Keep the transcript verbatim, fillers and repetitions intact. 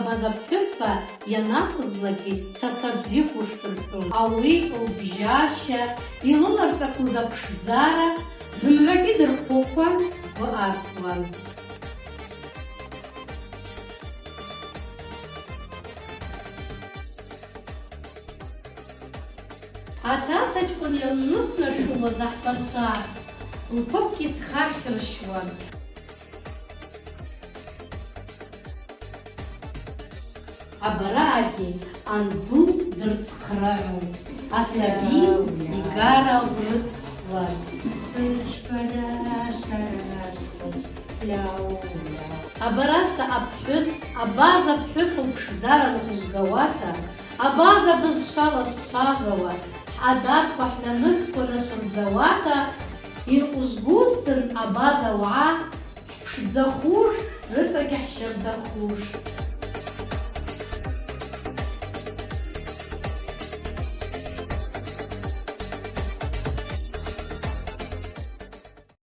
Маза ԥҳәызба ианакәызлакгьы ҭаца бзиақәа ушьҭырҵон. Ауи лбжьашьа, илыларҵақәоз аԥшӡара зымҳәагьы дырхәыхәан, гәы арҭон. Аҭаца ҷкәын ианнықәнашылоз аҳәацәа, лқәыԥгьы ҵхахьыршьуан. Абараагьы анду дырцхраҳәон, асаби игара лрыцлан. Абараса аԥҳәыс, абаза ԥҳәыс лԥшӡара лҟәыжгауата, абаза бызшала сцәажәауа, ҳадатқәа ҳнанызқәа нашырӡауата, илҟәыжгәысҭан абаза уаа, ҳԥшӡахуш, рыҵагьы ҳшьарда хуш.